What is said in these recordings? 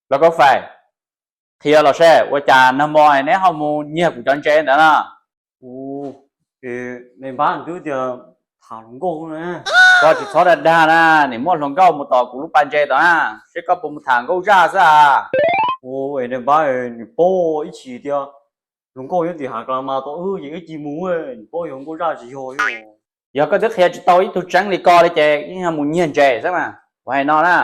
Lauj Kaub Fais, qhia los seb ua cas nag hmo neb ho mus nyiag kuv cov ntses ntawd na? Ua, nais npab twb tias tham hluas nkauj na. Koj tsis txhob dag dag na, nim muaj hluas nkauj mus tom kuv lub pas ntses tod na, seb koj puas mus tham nkauj zaj xwb a. Ua, es nais npab, nws paub ib chim tias hluas nkauj nyob tim hav kla mas tod, wb ces wb cia mus, nws paub yog nkauj zaj tsis yog. Yog koj twb qhia tsis tau ib tug tseeb li ko li ces yeej yog mus nyiag ntses xwb mas. Kuv hais no na,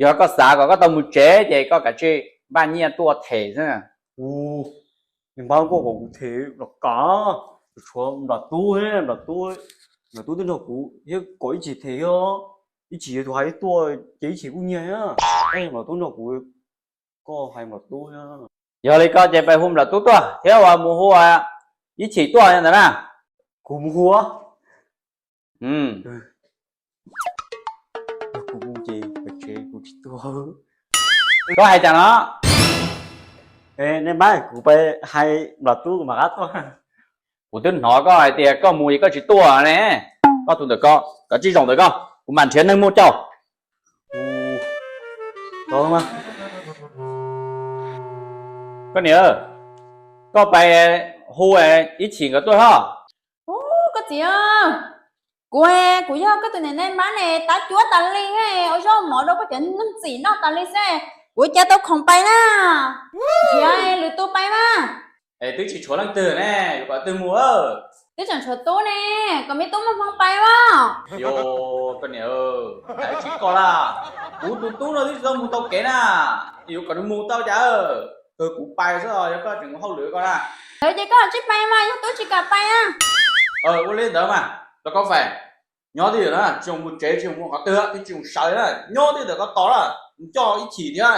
yog koj xav kom koj tau mus tsev ces koj kav tsij npaj nyiaj tuaj them xwb. Ua, nais npab koj kom kuv them los kav, tshuav nplam tub, nplam tub, nplam tub twb nrog kuv thiab, kom ib chim them thiab, ib chim yog tus hais tuaj ces ib chim kuj nyiag thiab. Nplam tub nrog kuv, koj hais nplam tub thiab. Yog li ko ces pais hu nplam tub tuaj thiab uas mus hu ib chim tuaj ntawd na. Kuv mus hu. Kuv mus ces kuv tsis tuaj. Koj hais cas no? Nais npab, kuv pais hais nplam tub kuv mam rov qab tuaj. Kuv twb hnov koj hais tias koj mus es koj tsis tuaj ne. Koj tus ntawm ko, koj tsij zaum ntawm ko, kuv mam nrhiav neeg muaj caum. Koj niam, koj pais hu ib chim nkawd tuaj ho. Ub, koj txiv, kuv, kuv yog koj tus niam nais npab ne, tab cuab tas li, ua zaub mov rau koj cov neeg txim noj tas li xwb. Kuv cia tau khoom pais na. Nrhiav lwm tus pais mas. Es twb tsis tshuav leej twg ne, yuav kom leej twg mus? Twb tseem tshuav tub ne, kom me tub muaj hmoo pais mas. Yog, koj niam, hais tsis koj laj, kuv tus tub no twb tsis tau mus tau kev na, yuav kom nws mus tau cas? Kawg kuv pais xwb, yog koj tseem mus hauj lwm koj na. Ces koj tsij pais mas, yog tub tsis kam pais na. Ua li ntawd mas, Lauj Kaub Fais, nyob twj ywm na, tsis mus tsev tsis mus qhov twg, twb tsis mus sawv na, nyob twj ywm ntawm ko tos na, mus coj ib chim thiab,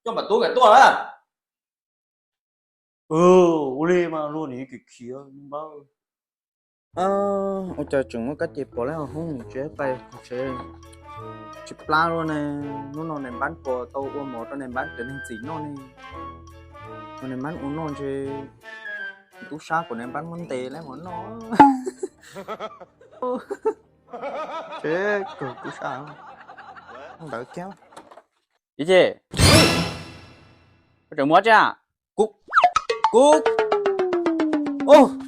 coj nplam tub nkawd tuaj na. Ua li mas luag nim khiav khiav npab. Ua cas tseem muaj kab ces pom lawv ho hoob tsev pais tsev tsis plab luaj ne. Hnub no nais npab puas tau ua mov rau nais npab cov neeg txim noj ne? Nais npab ua noj ntshe tub sab kom nais npab muab ntes lawm mus noj. Tsev kawg tub sab ntawd kiag. Ib ce, koj tseem mus tsev? Kuv, kuv,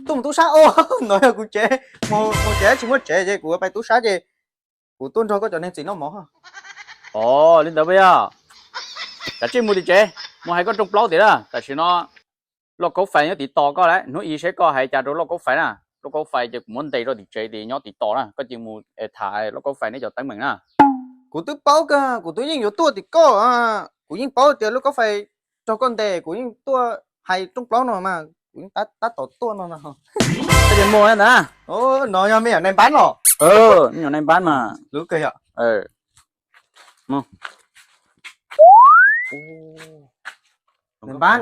tuaj mus tub sab. Ua, no yog kuv tsev, mus tsev tsis muaj tsev ces kuv pais tub sab ces kuv tuaj nrog koj cov neeg txim noj mov. Ov, li ntawd puas yog? Kav tsij mus tim tsev, mus hais koj rooj plaub tim na. Tam sim no Lauj Kaub Fais nyob tim tos koj lawm, hnub i seb koj hais cas rau Lauj Kaub Fais na. Lauj Kaub Fais ces kuv muab ntes rau tim tsev tim nyob tim tos na, koj cia mus tham Lauj Kaub Fais neb cov teeb meem na. Kuv twb paub kawg, kuv twb yeej yuav tuaj tim koj, kuv yeej paub tias Lauj Kaub Fais raug koj ntes, kuv yeej tuaj hais rooj plaub no mas, kuv yeej tab tom tuaj no. Koj cia mus ntag. No yog me nyuam nais npab los? Me nyuam nais npab mas. Lub kawg yom. Npab,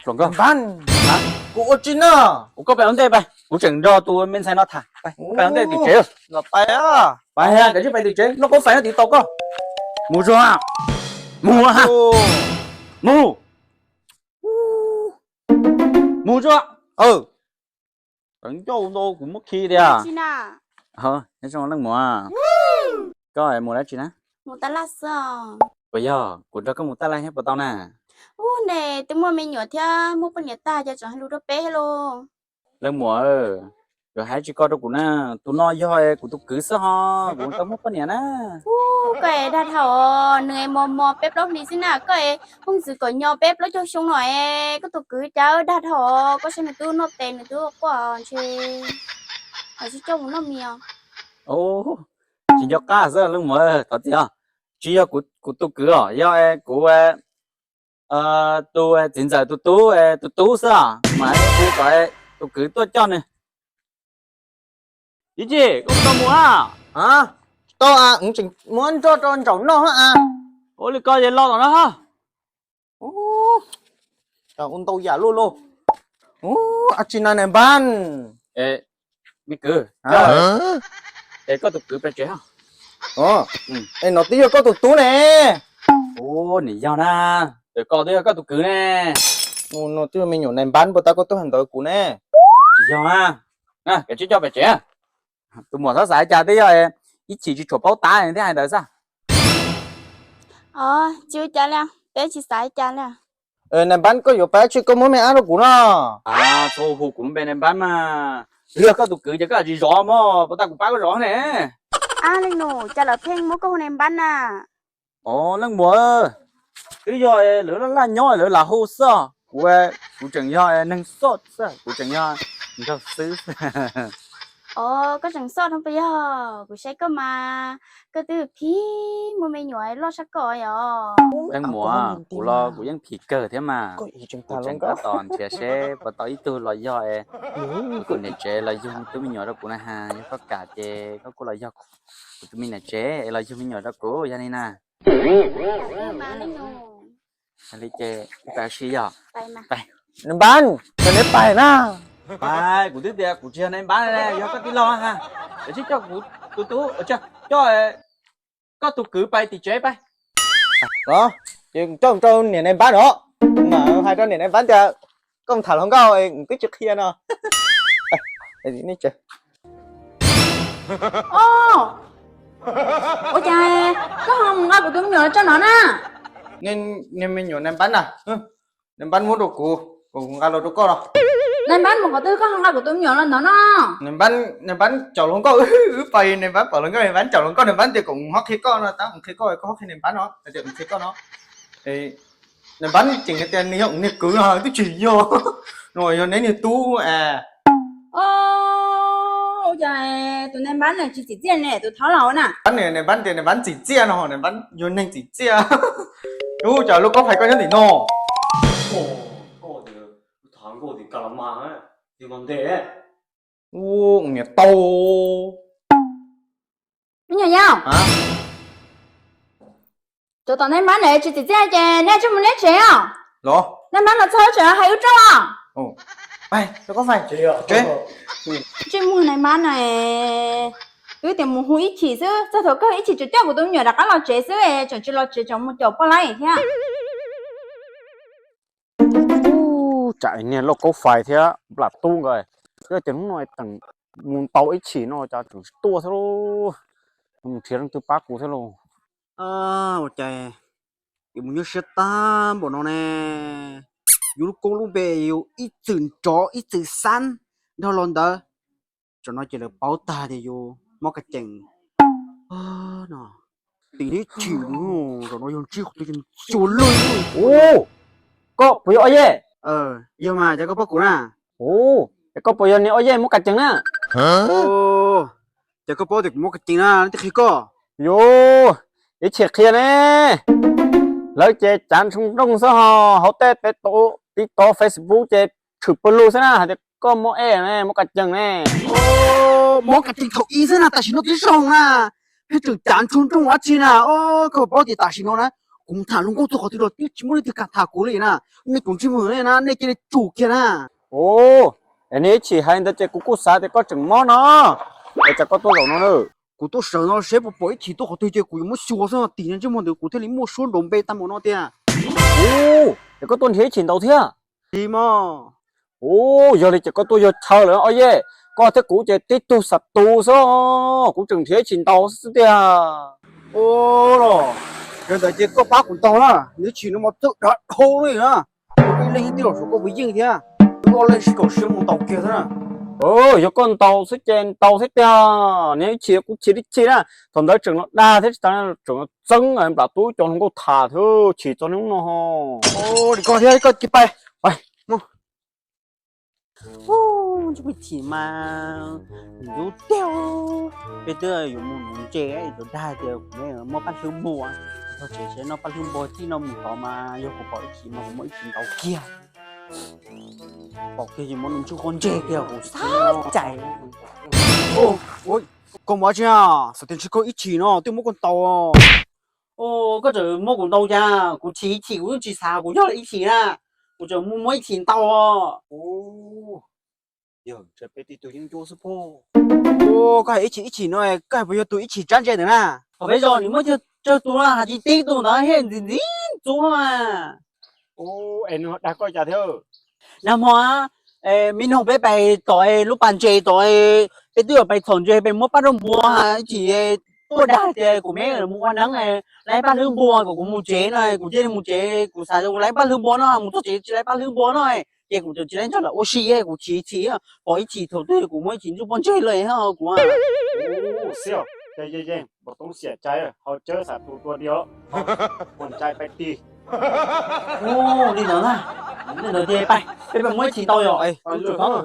npab, kuv ua tsi no? Ua koj pais ua ntej pais, kuv tseem nrog tus me ntxhais no tham. Pais ua ntej tim tsev. Los pais, pais, kav tsij pais tim tsev, Lauj Kaub Fais nyob tim tos koj. Mus tsuag, mus, mus, mus tsuag. Tawv ncauj ntau kuv muab khi tiag. Nyob zoo leej muam, koj mus dab tsi na? Puas yog kuv nrog koj mus taj laj thiab puas tau na? Ub, ne twb muaj me nyuam thiab muaj poj niam tag ces tseem hais lus rau peb thiab lauj. Leej muam, yuav hais tsis koj rau kuv na, tus no yog kuv tus kwv xwb ho, kuv tau muaj poj niam na. Ub, koj es dag dhau, nws es mos mos peb plaub hlis xwb na, koj es phooj ywg kom nyo peb plaub caug xyoo no es koj tus kwv cas dag dhau, koj saib nws twb noj tes nws twb quaj ntshe, hais tsis coj mus noj mis os. Tsis nco qab xwb leej muam, thov txim os. Tsis yog kuv tus kwv os, yog kuv tus txiv ntxawm tus tub, tus tub xwb os, mas hu kom tus kwv tuaj coj nws. Ib Txhis, koj puas tau mus a? Tsis tau, tseem muab nroj rau ntsaum noj a. Ua li ko ces los tom no. Ua ntau yam luaj lauj. Ua tsi na nais npab. Me kwv, es koj tus kwv pes tsev? Es no twb yog koj tus tub ne. Ua, nim yog na, es koj twb yog koj tus kwv ne. No twb yog me nyuam nais npab, puas tas koj tuaj hais ntawd kuv ne? Tsis yog na, kav tsij coj pes tsev. Tus muam txhob xav cas twb yog ib chim tsis tshua paub tab thiaj hais ntawd xwb. Tsis ua cas li. peb tsis xav li cas li. Nais Npab, koj yuav pab tsi koj muab me ab rau kuv no. Txhob hu kuv npe Nais Npab mas, yog koj tus kwv ces koj tsis zov mog, puas tas kuv pab koj zov ne. Ab, leej nus, cas lawv pheej muab koj hu Nais Npab na? Os, leej muam, twb yog lawv laj laj nyob lawv lam hu xwb. Kuv, kuv tseem yog neeg soj xwb, kuv tseem yog nraug xwb. Os, koj tseem soj no puas yog? Kuv saib koj mas, koj twb phim muaj me nyuam loj sab koj yom. Leej muam, kuv los kuv yeej phim kawg thiab mas. Kuv tseem tab tom nrhiav seb puas tau ib tug los yog kuv tus niam tsev los yug tub me nyuam rau kuv na has. Yog koj kam ces koj kuj los yog kuv tus me niam tsev es los yug me nyuam rau kuv, yog li na. Li ces peb sib yog. Nais Npab, koj neb pais na. Pais, kuv twb tias kuv tsis yog Nais Npab ne, yog koj tij laug ha. Koj sib coj kuv tus tub, coj koj tus kwv pais tim tsev pais. Los, ces coj rau niam Nais Npab no. Mas hais rau niam Nais Npab tias koj mus tham hluas nkauj, twb tsis qhia no. Ua cas koj ho mus nqa kuv tus me nyuam los tso no na? Niag me nyuam Nais Npab na, Nais Npab muab rau kuv, kuv nqa los rau koj no. Nais Npab mus qhov twg koj ho nqa kuv tus me nyuam los ntawd no? Nais Npab caum hluas nkauj, wb pais Nais Npab pom hluas nkauj, Nais Npab caum hluas nkauj, Nais Npab tias kom mus hob qhia koj no, tab mus qhia koj, koj hob qhia Nais Npab no, tias mus qhia koj no. Nais Npab ceem tias nws yog niag kwv no twb tsis yog, no yog neb niag tub. Ua cas tus Nais Npab ne tsis tsim txiaj ne, tus thab laus na? Npab, Nais Npab tias Nais Npab tsim txiaj no, Nais Npab yog neeg tsim txiaj. Ub, cas lub kaub fais koj nyob tim no? Ub, niam tau. Me nyuam yaus, cov tom Nais Npab ne tsis tsim txiaj ces nej tsij mus neb tsev os. Los, Nais Npab los txog tseem hais wb rau os. Ntsej muag Nais Npab na, wb tias mus hu ib chim xwb, txog thaum kawg ib chim tseem coj kuv tus me nyuam rov qab los tsev xwb, tseem tsis los tsev, tseem mus caum poj laib thiab. Tsam niag lauj kaub fais thiab nplam tub nkawd, yog tias hnub no teem mus ntaus ib chim no cas tseem tsis tuaj thiab lauj. Mus nrhiav leej twg pab kuv thiab lauj. Ua cas yuav mus nyuaj siab tag npaum no ne? Yus lub koob lub npe yus ib txwm nrov ib txwm xab nrog los ntawd, tsam no ces lawv paub tag tias yus mob kas cees no. Tim ib chim, zaum no yog ntsib qhov twg xyuas lwj. Ub, koj puas yog Ob Yej? Yog mas, cas koj paub kuv na? Ub, es koj puas yog niag Ob Yej mob kas cees na? Ces koj paub tias kuv mob kas cees na, leej twg qhia koj? Yus, ib chim qhia ne. Lawv ces cav ntshoo nrooj xwb ho, hauv tej peb tau TikTok, Facebook ces tshwm pawg lug xwb na, hais tias koj mob ej ne, mob kas cees ne. Mob kas cees thaum ub xwb na, tam sim no twb zoo na, pheej tseem cav ntshoo nrooj dab tsi na. Koj paub tias tam sim no na, kuv mus tham hluas nkauj txog qhov twg los twb tsis muaj leej twg kam tham kuv li na. Nej tus ntsej muag ne na, nej cia li tsum kiag na. Ub, es niag ib chim hais ntawd ces kuv kuj xav tias koj tseem mob no, es cas koj tuaj zaum no na? Kuv tuaj sawv no seb puas pom ib chim tuaj qhov twg ces kuv yuav muab xyuas xwb, tim niag ntsej muag ntawd kuv thiaj li muaj suab nrov npe tag npaum no tiag. Ub, es koj tuaj nrhiav ib chim ntaus thiab? Ub, yog li ces koj tuaj yog chaw lawm Ob Yej. Koj thiab kuv ces tib tug xav tus xwb, kuv tseem nrhiav ib chim ntaus xwb tiag. Ua los, yog ntawd ces koj pab kuv ntaus na, nws ib chim no mas txawj dav dhau li na. Ib leeg ib tij los saum koj puas yeej thiab, wb ob leeg sib koom siab mus ntaus kiag xwb na. Yog koj ntaus xwb ces ntaus xwb tiag, nws ib chim kuv chim li chim na. Thaum ntawd tseem los dag thiab tsis tas tseem los txeeb nplam tub cov hluas nkauj tham thiab chim txog niaj hnub no ho. Li koj thiab, koj cia pais. Ntsej muag chim mas ntxub tiag. Peb twb yuav mus nuv ntses, cov dag tias kuv muab paj hlwb npua, txog tsev tsev noj paj hlwb npua txij no mus tod mas yog kuv pom ib chim mas kuv muab ib chim ntaus kiag. Pom kiag ces muab nws ntswj koj ntseg kiag kuv xav cais. Koj mus dab tsi na? Xav tias ntshe koj ib chim no twb muab koj ntaus. Koj tseem muab kuv ntaus cas? Kuv chim ib chim kuv twb tsis xav kuv yog ib chim na, kuv tseem muab ib chim ntaus. Yog ntshe peb tib tug yeeb ncuab xwb pob. Koj hais ib chim ib chim no, koj hais puas yog tus ib chim tsab ntse ntawd na? Thaum peb zos nws muaj tsawg tus no, hais tsis tib tug ntawd thiaj ntxim ntxim ntxub mas. Es nws dag koj cas thiab? Nag hmo me noog peb pais tom lub pas ntses tom, peb twb yuav pais txhom ntses peb muab paj rau npua ib chim Ua dag tias kuv me mus ua neeb, lawv paj hlwb npua kom kuv mus tsev no, kuv cia li mus tsev, kuv xav tias lawv paj hlwb npua no, mus txog tsev tsis lawv paj hlwb npua no, ces kuv tsis lawv nrog lawv ua si, kuv chim chim, pom ib chim thaum twg kuv muab ib chim ntsuj pob ntseg lawm kuv. Xib, yeej yeej npau toob xiam cai, ho cawb xav tus dua diam, ua ncai pais tis. Li ntawd na, li ntawd ces pais, peb pais muab ib chim ntaus yom.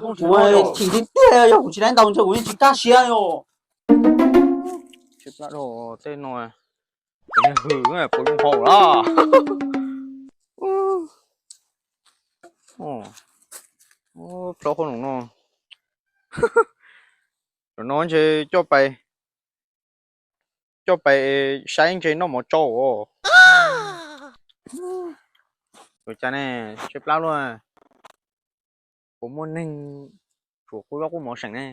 Kuv chim tiag tiag, yog kuv tsis lawv ntaus ntshe kuv yeej tsis kaj siab yom. Tej no hwm puas zoo haus lawm. Plaub hau no, no ntshe coj pais, coj pais saib ntshe noj mov tsau os. Ua cas ne, tshaib plab luaj, puas muaj neeg tshuav qub zaub qub mov seem ne.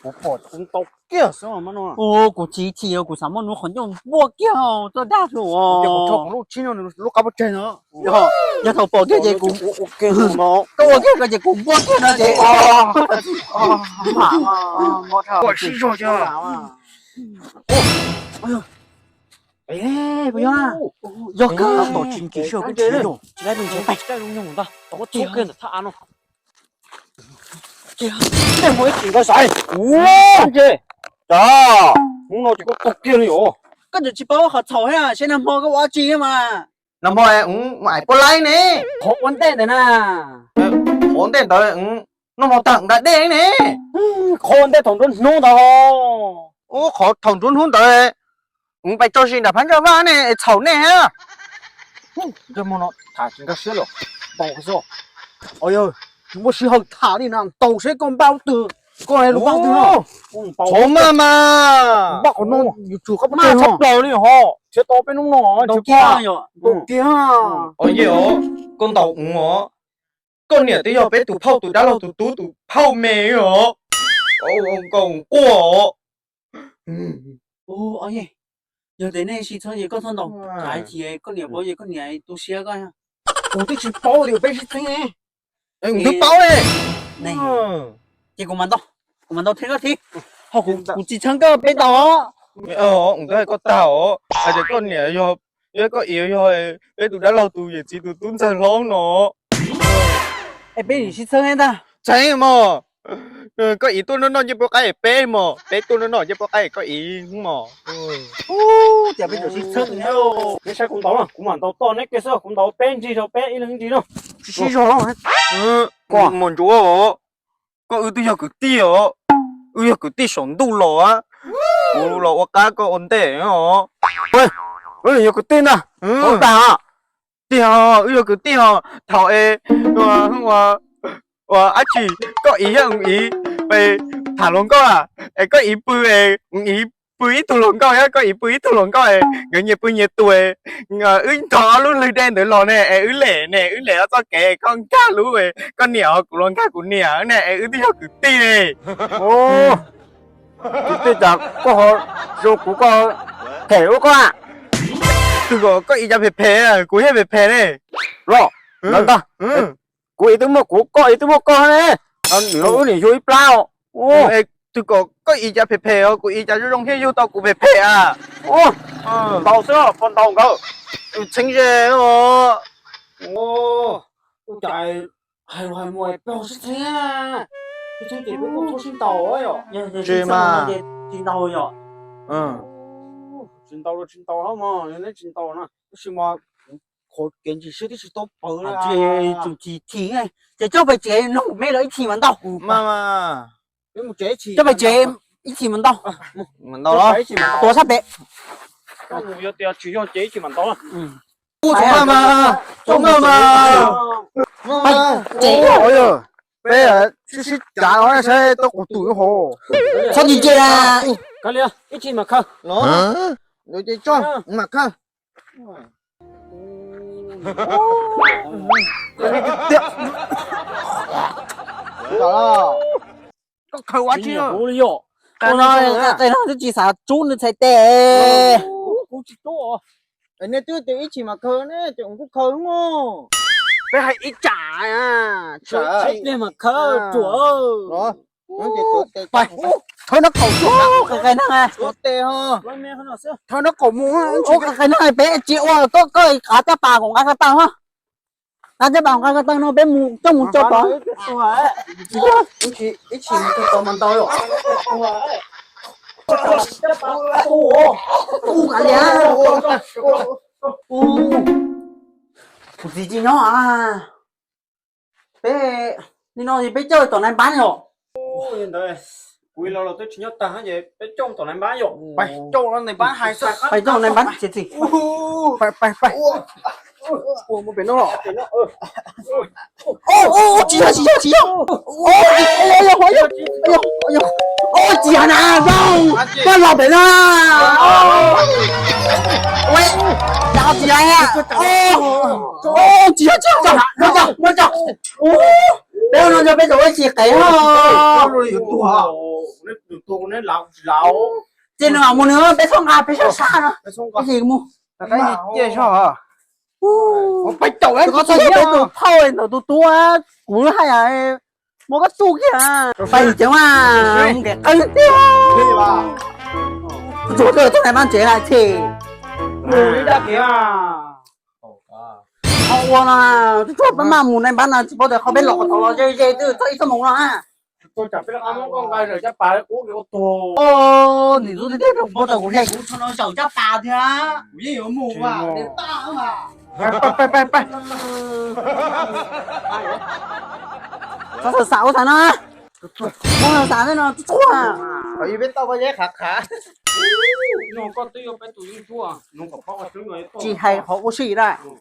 Kuv pom kuv ntau kiag xwb no. Kuv tsis chim, kuv xav muab nws qhov ncauj npuaj kiag, txog dag xwb. Lub qab pob tseg no, yog thaum pom kiag ces kuv, koj ua kiag ko ces kuv npuaj kiag no ces. Sib zog. Yog kawg, tsis nkim sij hawm, tsis laib ntawd, txhob kiag ntawm thaj av no. Muaj ib chim nkawd xaiv. Ua ntse, cas hnub no ces koj tau kiag li os. Koj tseem tsis paub qhov txhaum thiab, seb nag hmo koj ua dab tsi thiab mas. Nag hmo mus ais puab laib ne. Qhov ua ntej ntawd na. Qhov ua ntej ntawd, nag hmo tag da dej ne. Qhov ua ntej thaum nruab hnub ntawd. Ub, qhov thaum nruab hnub ntawd, mus pais tso zis nram phab ntsa vaj ne es txhaum nej thiab. Ntsej muag no tham tsis nkag siab li. Ntaus xwb. Yog tsis muaj sij hawm tham li na, ntaus seb koj npaj lub twg, koj lub npaj twg no. Qhov maj mas. Npaj qhov no, yuav tsum qab tshaj plaws li ho. Thiab tau peb hnub no ntaus kiag. Ntaus kiag. Os, koj ntaus mus os. Koj niam twb yog peb tus phauj tus dab laug tus tub tus phauj me os. Koj quaj os. Yog tias nej sib txheeb ces koj txhob ntaus, tsam ib chim koj niam paub ces koj niam tu siab koj. Kuv twb tsis paub tias peb sib txheeb. Kuv twb paub li. Ces kuv mam ntaus, kuv mam ntaus thiab koj thiab. Ho kuv tsis txheeb koj peb ntaus. Kuv twb hais koj tag os, hais tias koj niam yog, yog koj ib yog peb tus dab laug tus yawm txiv tus tub ntxawg hlob no. Es peb yuav sib txheeb ntag. Txheeb mog. Koj ib tuaj noj noj ncej puab qaib peb mog, peb tuaj noj noj ncej puab qaib koj ib mog. Cas peb yuav sib txheeb. Neb saib kuv ntaus no, kuv mam ntaus toj neb kiag xwb, kuv ntaus peb ntsig rau peb ib leeg ib ntsig no. Sib zog. Mos ntsuav, koj wb twb yog kwv tij os, wb yog kwv tij saum ntuj los, kuv los ua qab koj ua ntej os. Wb yog kwv tij ntag. Tiag, wb yog kwv tij os, thaum es ua dab tsi, koj ib thiab ib pes tham hluas nkauj, es koj ib pw es ib pw ib tug hluas nkauj thiab koj ib pw ib tug hluas nkauj, nkawd nyias pw nyias tus, wb nrog ob lub lwg dej ntawd los ne es wb lem ne, wb lem ob txoj kev, koj nkag lub, koj niam ho kuv los nkag kuv niam ne es wb twb yog kwv tij ne. Kwv tij cas koj ho zoo kuv koj phem ua koj a? Twb kom koj ib cas phem phem, kuv thiaj phem phem ne. Los, ntawd ntag. Kuv ib twb muaj kuv, koj ib twb muaj koj ne. Wb niam yug ib plab. Twb kom koj ib cas phem phem os, kuv ib cas zoo zoo thiaj yug tau kuv phem phem a. Ntaus xwb, puas ntaus nkawd? Txheeb ze os. Ua cas hais los hais mus peb ho sib txheeb, sib txheeb ces peb kuj txhob sib ntaus yom. Tsis mas, tsis ntaus yom. Tsis ntaus los tsis ntaus hab mog, neb tsis ntaus na tab sis mas qhov kev ntsis siab twb tsis tau pawv li. Tsum chim chim, ces coj pais tsev nug me lawv ib chim mas ntaus. Coj pais tsev ib chim mas ntaus. Tua sab pem. Yog tias tsis yog ces ib chim mam ntaus. Txhob maj mas, txhob maj mas. Peb sib sib cav saib tau qus tus lub hauv. Txhob ntse ntse. Ib chim mam khaws. Los, ces tso, mam khaws. Koj khaws ua tsi? Qe no twb tsis xav rub nws txhais tes. Kuv tsis rub. Nej twb tias ib chim mam khaws ne, ces kuv kuj khaws mog. Peb hais ib tsam, ib pliag mam khaws tsuam. Thawb nraub qaum, qis qis neeg, thawb nraub qaum mus, qis qis neeg, peb tsis ua koj, koj qav caj pas kuv nqa ko taw ho. Nqa caj pas kuv nqa ko taw no peb mus coj mus tso tod. Kuv txiv tsis nyob, peb, nim no peb coj tom nais npab yom. Kuv los los twb tsis nyob tag ces peb coj tom nais npab yom. Pais coj nais npab hais, pais coj nais npab txiav txim. Pais, pais, pais. Ua pem no los. Tsis yog, tsis yog, tsis yog. Tsis yog na, koj los pem no. Tsis yog, tsis yog, tsis yog. Peb no yog peb tau ua tsis qev ho. Ces nws mus nws, peb txhob nqa, peb sab sab no. Peb mus. Peb tus phauj ntawm tus tub, kuv hais muab koj txuj kiag. Pais ceev mas, mus kev qeeb tiag. Tsuas twb txog nais npab tsev lawm ces. Qhov ua no, tsuas peb maj mus nais npab no tsis paub tias qhov peb los qhov tod los ze ze twb txog ib txoj moos no na. Nim ub tiag tiag kuv paub tau kuv hle kuv txog no zaum caj pas thiab kuv yeej yuav mus. Pais, pais, pais. Txhob xav ua xav no, txhob xav xav no txhua. Tsis hais qhov ua si lawm.